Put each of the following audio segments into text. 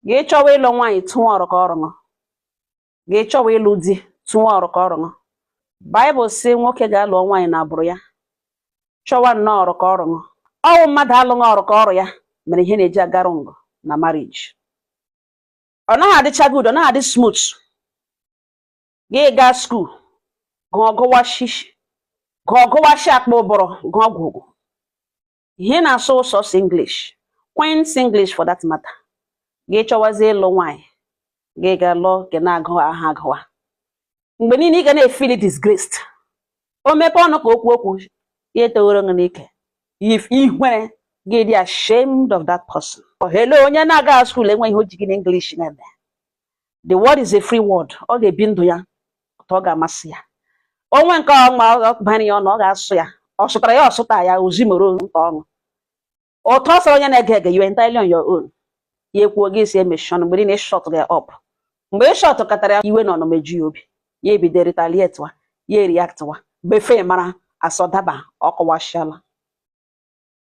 Gị chọwa ịlụ nwaanyị, tụwa ọrụ ka ọrụ ṅụ. Gị chọwa ịlụ di, tụwa ọrụ ka ọrụ ṅụ. Baịbụl sị nwoke ga-alụ nwaanyị na agbụrụ ya, chọwa nnọọ ọrụ ka ọrụ ṅụ. Ọwụ mmadụ alụghị ọrụ ka ọrụ ya mere ihe na-eji agarụ ngụ na marriage. Ọ naghị adịcha good, ọ naghị adị smooth. Gị gaa school, gụọ, gụwa shishi, gụọ, gụwashi akpa ụbụrụ, gụọ gwụgwụ ihe na-asụ sọsọ English, Queen's English for that matter. Gị chọwazie ịlụ nwaanyị, gị ga lụọ nke na-agụ aha agụwa. Mgbe niile ị ga na-efeel disgraced. O mepee ọnụ ka okwu okwu ya etowere gị n'ike, ihere gị dị, ashamed of that person. Hello, onye na-aga school enweghị ihe o ji gị na English na-eme. The world is a free world. Ọ ga-ebi ndụ ya otu ọ ga-amasị ya. Onwe nke ọma ọ banye ya ọnụ, ọ ga-asụ ya, ọ sụtara ya, ọ sụta ya ozimoro nta ọṅụ ụtọ sọrọ onye na-ege ege. You entirely on your own. Ya ekwuo, gị si emechi ọnụ. Mgbe niile shut gị up. Mgbe ị shut katara ya, iwe na ọnụma eju ya obi, ya ebido retaliate wa, ya react wa befe mara asọ daba ọ kọwasịala.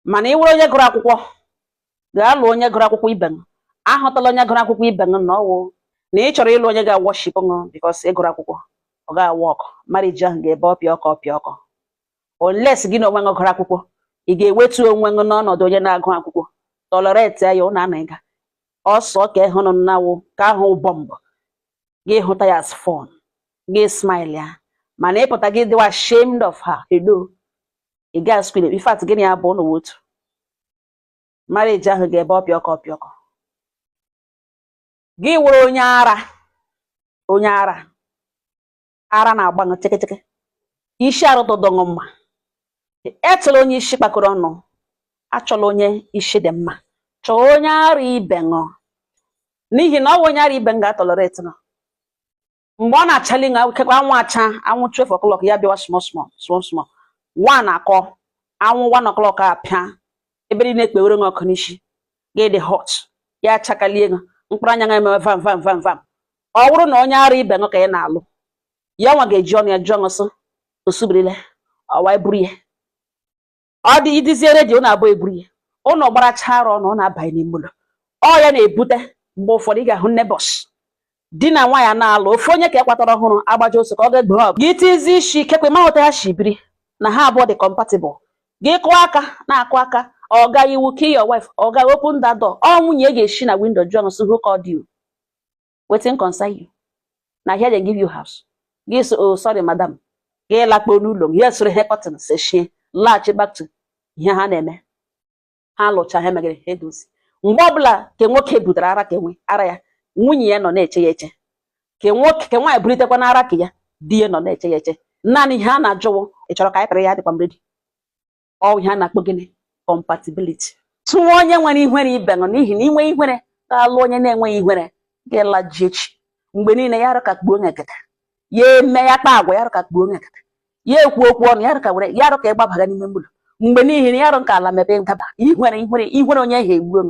Mana ị were onye gụrụ akwụkwọ, gaa lụọ onye gụrụ akwụkwọ ibe m. Ahụtala onye gụrụ akwụkwọ ibe m na ọwụ na ị chọrọ ịlụ onye ga-worship ṅụ because ị gụrụ akwụkwọ, ọ ga-awa ọkụ. Marriage ahụ ga-ebe ọpịa ọkọ ọpịa ọkọ, unless gị na onwe gị gụrụ akwụkwọ, ị ga-ewetu onwe gị n'ọnọdụ onye na-agụ akwụkwọ, tolerate ya. Ụnụ ana ịga ọsọ ka ịhụnụ nnawụ ka ahụ bọmbụ gị, hụta ya as fun, gị smile ya. Mana ịpụta gị dịwa ashamed of her. Hello, ị gaa school, in fact, gịnị ya bụ ụnụ otu marriage ahụ ga-ebe ọpịa ọkọ ọpịa ọkọ. Gị wụrụ onye ara, onye ara, ara na-agba ṅụ chekecheke, isi arụtụdọṅụ mma. Etụla onye isi kpakọrọ ọnụ, achọla onye isi dị mma, chọọ onye ara ibe ṅụ, n'ihi na ọ bụ onye ara ibe m ga-atolerate nọ mgbe ọ na-achali ṅụ kekwa anwụ acha, anwụ 12 o'clock ya bịawa small small small small, one akọ anwụ, 1 o'clock apịa ebe niile ekpewere ṅụ ọkụ n'isi gị dị hot, ya achakalie ṅụ mkpụrụ anya emewe vam vam vam vam. Ọ bụrụ na onye ara ibe ṅụ ka ị na-alụ, ya nwa ga-eji ọnụ ya jụọ ṅụ sị osubirile ọwa eburu ya, ọ dị idizie redio ụnụ abụọ eburu ya, ụnụ gbaracha arụ ọnụ, ọ na-abanye n'ime ụlọ. Ọ ya na-ebute mgbe ụfọdụ ị ga-ahụ neighbors, di na nwaanyị na-alụ, ofu onye ka e kwatara ọhụrụ agbaja ose ka ọ ga-egbe ọgụ. Gị tizi isi ikekwe ma hụta ya shi biri na ha abụọ dị compatible. Gị kụọ aka na-akụ aka, ọ ga iwu kill your wife, ọ ga open that door. Ọ nwunye ga-esi na window jụọ sị, "Who called you? Wetin concern you? Na here they give you house?" Gị sị, "Oh, sorry, madam." Gị lakpuo n'ụlọ ya, soro ihe curtain sechie, laghachi back to ihe ha na-eme. Ha lụcha, ha megere, ha edozi. Mgbe ọbụla ke nwoke butere ara ka enwe ara ya, nwunye ya nọ na-eche ya eche. Ke nwoke ke nwaanyị bulitekwa n'ara ka ya, di ya nọ na-eche ya eche. Naanị ihe a na-ajụwụ, "Ị chọrọ ka anyị pịrị ya?" Dịkwa m ready. Ọ ihe a na-akpọ gịnị? Compatibility. Tụwa onye nwere ihere ibe nọ, n'ihi na inwe ihere ga-alụ onye na-enweghị ihere ga-elaji echi. Mgbe niile ya arụ ka kpuo nkịta, ya eme ya kpa agwa ya arụ ka kpuo nkịta, ya ekwu okwu ọnụ ya arụ ka were ya arụ ka ịgbabaga n'ime ụlọ mgbe n'ihi na ya arụ nke ala mepee ndaba ihere ihere ihere onye ahụ egbuo m.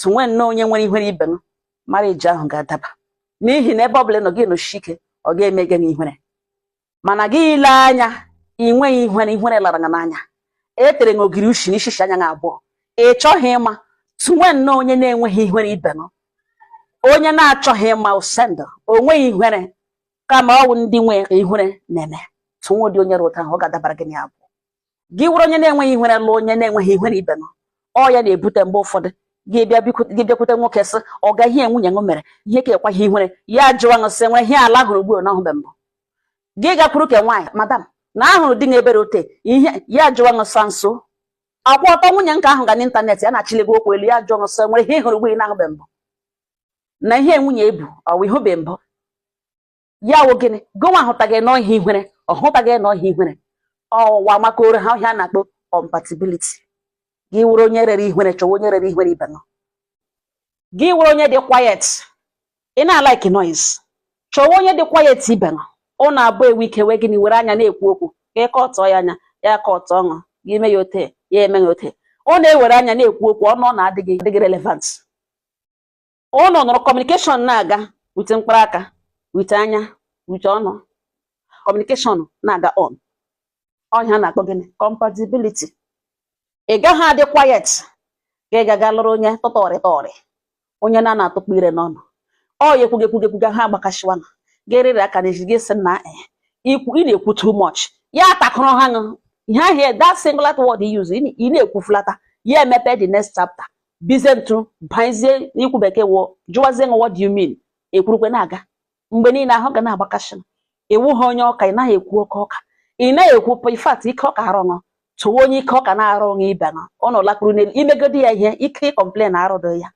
Tụnwe nnọọ onye nwere ihere ibe m, marriage ahụ ga-adaba, n'ihi na ebe ọ bụla ị nọ, gị nọchi ike, ọ ga-eme gị ihere. Mana gị ile anya, ị nweghị ihere, ihere lara gị n'anya, e tere gị ogiri ushi n'ishishi anya gị abụọ, ị chọghị ịma. Tụnwe nnọọ onye na-enweghị ihere ibe m, onye na-achọghị ịma usendụ o nweghị ihere, kama ọ bụ ndị nwe ihere na-eme. Tụnwe ụdị onye rụta ahụ, ọ ga-adabara gị na ya abụọ. Gị wụrụ onye na-enweghị ihere lụọ onye na-enweghị ihere ibe m, ọ ya na-ebute mgbe ụfọdụ gị bịa gị bịakwute nwoke sị ọ ga ihe nwunye m mere ihe ka ekwaghị ihere ya, jụwa ṅụ sị nwere ihe ala hụrụ ugbu a na ọhụbe mbụ. Gị gakwuru ke nwaanyị, "Madam, na ahụrụ di ebere ote ihe," ya jụwa ṅụ sa nso akwa ọtọ nwunye nke ahụ ga n'ịntanetị ya na-achịlego okwu elu, ya jụọ ṅụ sị nwere ihe ị hụrụ ugbu ị na-ahụbe mbụ na ihe nwunye ebu ọ wụ ihụbe mbụ ya wụ gịnị? Gụnwa hụtaghị n'ọhịa ihere, ọ hụtaghị n'ọhịa ihere ọwụwa makoro ha ọhịa na-akpọ compatibility. Gị wụrụ onye rere ihere, chọwa onye rere ihere ibe nọ. Gị wụrụ onye dị quiet, ị na-alike noise, chọwa onye dị quiet ibe nọ. Ụnụ abụọ ewe ike wee gịnị were anya na-ekwu okwu, ka ị kọtọọ ya anya, ya kọtọọ ọṅụ gị, ime ya ote, ya eme ya ote. Ụnụ ewere anya na-ekwu okwu, ọnụ ọ na-adịghị adịghị relevant. Ụnụ nụrụ communication na-aga wite mkpụrụ aka, wite anya, wite ọnụ, communication na-aga on. Ọhịa na-akpọ gịnị? Compatibility. Ị gaghị adị quiet ka ị gaga lụrụ onye tọtọrị tọrị. Onye na na-atụkpọ ire n'ọnụ ọ ya ekwuga ekwuga ekwuga ha agbakashiwa gị rịrị aka n'isi gị sị na ikwu ị na-ekwu too much. Ya atakụrụ ha ṅụ ihe ahụ, that singular word you use, ị na-ekwufulata ya, emepe the next chapter, bizie ntụ banyezie n'ikwu bekee wụ jụwazie ṅụ, "What do you mean?" Ekwurukwe na-aga mgbe niile ahụ ga na-agbakasị. Iwu ha onye ọka, ị naghị ekwu oke ọka, ị naghị ekwu. In fact, ike ọka arụ ṅụ tụwa onye ike ọka na-arụ ṅụ ibe ṅụ ọ nọ lakpuru n'elu imegodi ya ihe ike ịcomplain arụdo ya.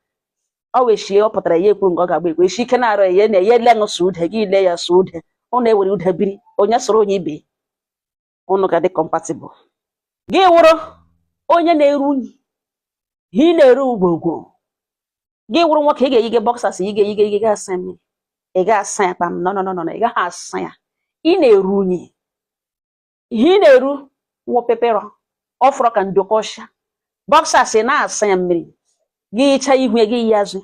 Ọ wee shie ọ pụtara ya ekwuru nke ọ ga-agba ekwu eshi ike na-arụ ya na ya ele ṅụ sụ ude gị ile ya sụ ude. Ụnụ ewere ude biri, onye soro onye ibe ụnụ ga-adị compatible. Gị wụrụ onye na-eru unyi, ị na-eru ugwogwo. Gị wụrụ nwoke, ị ga-eyige boxers, ị ga-eyige ị ga-asa mmiri, ị ga-asa ya kpam. No, no, no, no, ị gaghị asa ya. Ị na-eru unyi, ihe ị na-eru wụ pepero ọ fọrọ ka ndokọsha boxers. Ị na-asa ya mmiri, gị hichaa ihu ya, gị yi azụ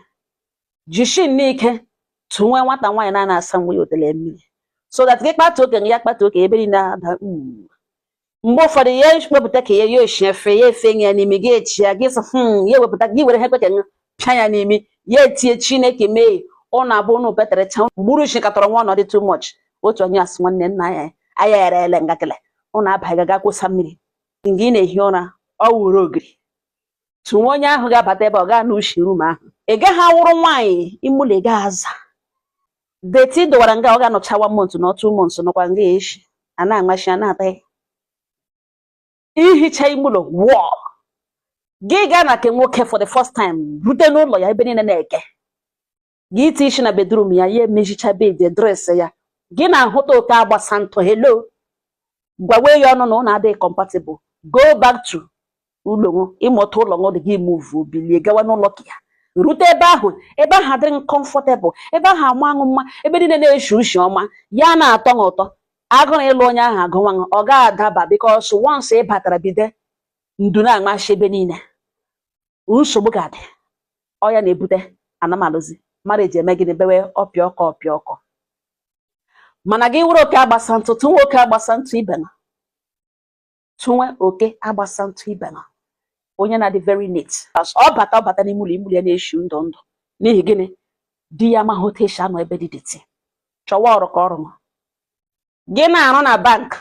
jishi n'ike tụnwe nwata nwaanyị na asa nwa ya otele mmiri, so that gị kpata oke ya kpata oke ebe niile ada. Mgbe ụfọdụ ya wepụta ka ya ya oshi efe ya efe ya n'imi gị, echi ya gị sị ya ewepụta gị were ha ekwe ka pịa ya n'imi ya etie Chineke mee. Ụnụ abụ ụnụ peterecha gburu shi katọrọ nwa ọnọdụ too much. Otu onye asị nwanne nna ya anya erele ngakele ụnụ abaghị ga kwosa mmiri nga ị na-ehi ụra. Ọ wuru ogiri tụnwe onye ahụ ga-abata ebe ọ gaa n'ushi room ahụ. Ị gaghị awụrụ nwaanyị ime ụlọ, ị gaghị aza dirty dọwara nga ọ ga-anọcha one month na 2 months nọkwa nga echi a na-amachi a na-ata ya. Ihicha ime ụlọ wụọ gị gaa na nke nwoke for the first time, rute n'ụlọ ya, ebe niile na-eke gị ite isi na bedroom ya, ya emezicha bed, dress ya, gị na-ahụta oke agbasa ntụ. Hello, gwawe ya ọnụ na ụnụ adịghị compatible. Go back to ụlọ ṅụ ịmụta ụlọ ṅụ dị gị, move bilie gawa n'ụlọ ka ya rute ebe ahụ. Ebe ahụ adịghị comfortable, ebe ahụ ama aṅụ mma, ebe niile na-eshi ushi ọma, ya na-atọ ṅụ ụtọ. Agụrụ ịlụ onye ahụ agụnwa ṅụ, ọ gaghị adaba because once ị batara bido ndu na-amasị ebe niile, nsogbu ga-adị. Ọ ya na-ebute anamalụzi marriage eme gịnị bewe ọpịa ọkọ ọpịa ọkọ. Mana gị were oke agbasa ntụ tụnwe oke agbasa ntụ ibe na tụnwe oke agbasa ntụ ibe na onye na-adị very neat. Ọ bata, ọ bata n'ime ụlọ, ime ụlọ ya na-eshi ndụ ndụ. N'ihi gịnị? Di ya amaghị otu esi anọ ebe dị dirty. Chọwa ọrụ ka ọrụ gị na-arụ na bank,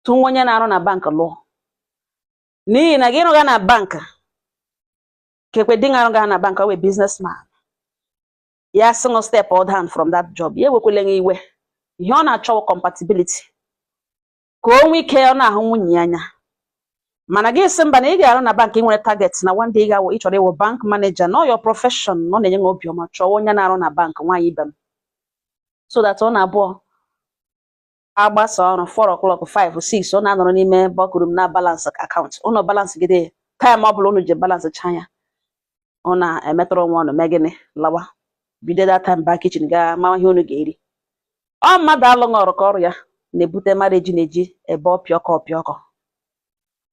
tụnwe onye na-arụ na bank lụọ, n'ihi na gị rụga na bank kekwe di na-arụga na bank, ọ wee businessman ya single step all down from that job, ya ewekwele ya iwe. Ihe ọ na-achọ wụ compatibility ka o nwee ike ọ na-ahụ nwunye ya anya. Mana gị sị mba, na ị ga-arụ na bank, ị nwere target na one day ị ga-awụ, ị chọrọ ịwụ bank manager. Know your profession ọ na-enye gị obiọma. Chọwa onye na-arụ na bank, nwaanyị ibe m, so that ọ na-abụọ agbasa ọrụ 4 o'clock, 5, 6, ọ na-anọrọ n'ime boardroom na balance account ụnụ, balance gide time ọ bụla ụnụ ji balance cha ya, ọ na-emetụrụ onwe ọnụ mee gịnị, lawa bido that time ba kitchen gaa mawa ihe unu ga-eri. Ọ mmadụ alụghị ọrụ ka ọrụ ya na-ebute marriage na-eji ebe ọpịa ọkọ ọpịa ọkọ.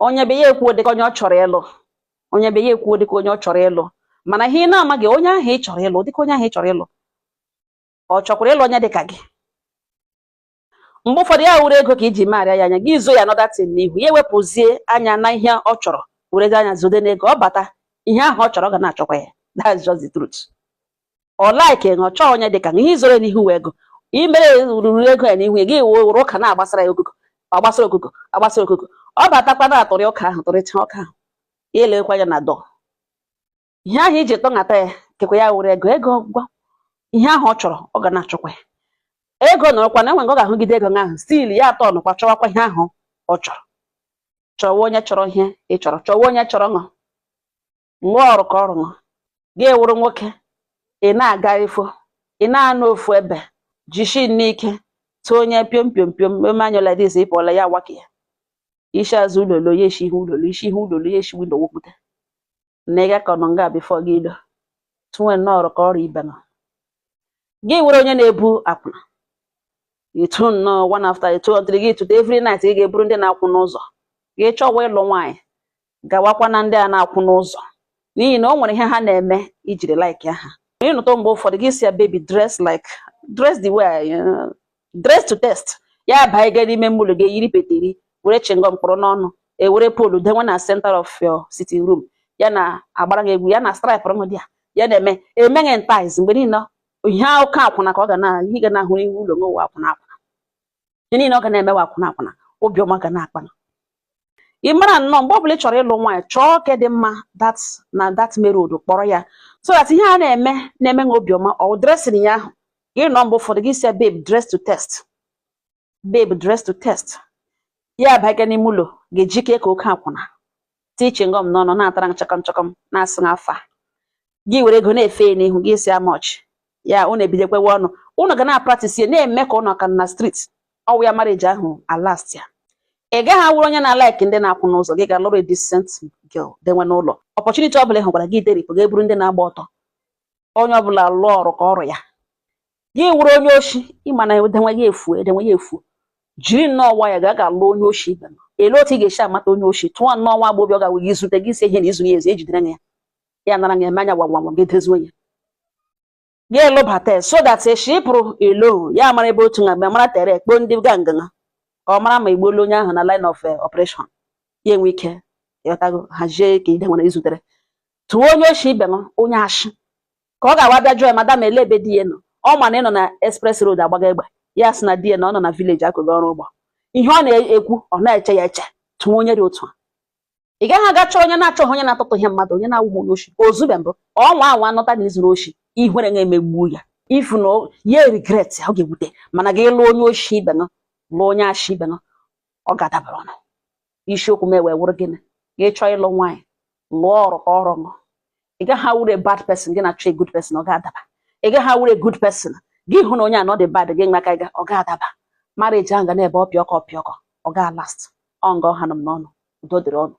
Onye be ya ekwuo dịka onye ọ chọrọ ịlụ, onye be ya ekwuo dịka onye ọ chọrọ ịlụ, mana ihe ị na-amaghị, onye ahụ ị chọrọ ịlụ dịka onye ahụ ị chọrọ ịlụ, ọ chọkwara ịlụ onye dịka gị? Mgbe ụfọdụ ya wuru ego ka iji marịa ya anya gị zo ya another thing n'ihu ya, ewepụzie anya na ihe ọ chọrọ, werezi anya zode n'ego. Ọ bata, ihe ahụ ọ chọrọ ọ ga na-achọkwa ya. That's just the truth. Ọ like ọ chọọ onye dịka ihe izoro n'ihu wee ego imere ruru ego ya n'ihu ya, gị were ụka na-agbasara ya okuko, ọ gbasara okuko, ọ gbasara okuko. Ọ batakwa na atụrị ụka ahụ, tụrịcha ọka ahụ, ya elekwa ya na dọ ihe ahụ iji tọṅata ya kekwa ya were ego ego gwa ihe ahụ ọ chọrọ, ọ ga na-achọkwa ya. Ego nọrọkwa na enwe nke ọ ga-ahụgide ego ahụ still ya atọ nọkwa chọwakwa ihe ahụ ọ chọrọ. Chọwa onye chọrọ ihe ị chọrọ, chọwa onye chọrọ ṅụ ṅụọ ọrụ ka ọrụ ṅụ. Gị wụrụ nwoke, ị na-aga ifo, ị na-anọ ofu ebe, jishi n'ike tụọ onye piom piom piom eme anya like this, ị pụọla ya awake ya isi azụ ụlọlo ya eshi ihu ụlọlo, isi ihu ụlọlo ya eshi window wopụta na ịga ka ọ nọ nga before gị ilo tụnwe nnọọ ọrụ ka ọrụ ibe nọ. Gị were onye na-ebu akwụna ịtụ nnọọ one after ịtụ until gị tụta every night, ị ga-eburu ndị na-akwụ n'ụzọ. Gị chọwa ịlụ nwaanyị, gawakwa na ndị a na-akwụ n'ụzọ, n'ihi na o nwere ihe ha na-eme ijiri like ha. Ịnụtụ mgbe ụfọdụ gị si ya, "Baby, dress like, dress the way I, dress to test." Ya baa ga n'ime mmụlọ gị, yiri peteri, were chewing gum mkpụrụ n'ọnụ, ewere pole denwe na center of your sitting room, ya na agbara gị egwu, ya na stripe rụm dị ya. Ya na-eme emeghị entice mgbe niile. Ihe oke akwụna ka ọ ga na ihe ga na-ahụ n'ihu ụlọ n'ụwa, akwụna akwụna, ihe niile ọ ga na-emewa akwụna akwụna. Obiọma ga na-akpa ị mara nnọọ. Mgbe ọbụla ị chọrọ ịlụ nwaanyị, chọọ ke dị mma that na that main road, kpọrọ ya so that ihe a na-eme na-eme nwa obiọma. Ọ dressing ya ahụ gị nọ, mgbe ụfọdụ gị si, "Babe, dress to test. Babe, dress to test." Ya abanye n'ime ụlọ, ga-ejike ka oke akwụna tii chewing gum n'ọnụ, na-atara nchọkọm nchọkọm, na-asị afa gị, were ego na-efe ya n'ihu gị, si amọch ya. Unu ebidokwewe ọnụ, unu ga na-apractice ya, na-eme ka ụnụ ka na street ọwụ ya. Marriage ahụ alast ya. Ị gaghị awụrụ onye na-alike ndị na-akwụ n'ụzọ. Gị ga-alụrụ a decent girl denwe n'ụlọ. Opportunity ọ bụla ị hụkwara gị deripụ, ga-eburu ndị na-agba ọtọ. Onye ọbụla lụọ ọrụ ka ọrụ ya. Gị wụrụ onye oshi, ịma na edenwe ya efu, edenwe ya efu, jiri nnọọ nwayọ ga ga-alụ onye oshi ibe m. Elee otu ị ga-esi amata onye oshi? Tụọ nnọọ nwa agbọghọ ga wee zute gị, si ihe na izuru ya ezu, ejidere ya, ya nara ya eme anya gwam gwam, gị dezuo ya, gị elụbata ya, so that echi ị pụrụ elo ya mara ebe otu nga mara tere kpoo ndị gang ka ọ mara ma igbuola onye ahụ na line of operation. Ya enwe ike ịghọtago, hazie ka ide nwere izutere. Tụọ onye oshi ibe m, onye ashị, ka ọ ga-awa bịa jụọ ya, "Madam, ele ebe di ya nọ?" Ọ ma na ị nọ na express road agbaga egbe, ya sị na di ya na ọ nọ na village akụghị ọrụ ụgbọ. Ihe ọ na-ekwu, ọ na-eche ya eche. Tụọ onye dị otu a. Ị gaghị aga chọọ onye na-achọghị onye na-atụtụ ihe mmadụ, onye na-awụghị onye oshi ozube mbụ. Ọnwa anwa anọta na izuru oshi, ihere na-emegbuo ya, ifu na ya regret ọ ga-ewute. Mana gị lụọ onye oshi ibe gị, lụọ onye ashi ibe gị, ọ ga-adabara ọnụ. Isiokwu m wee wụrụ gịnị? Gị chọọ ịlụ nwaanyị, lụọ ọrụ ka ọrụ ṅụ. Ị gaghị awụrụ a bad person, gị na-achọ a good person, ọ ga-adaba. Ị gaghị awụrụ a good person, gị hụ na onye a nọ dị bad, gị nwaka ịga, ọ ga-adaba. Marriage ahụ ga na-ebe ọpịọkọ ọpịọkọ, ọ ga last. Ọ nga ọ ha nọ m n'ọnụ. Udo dịrị ọnụ.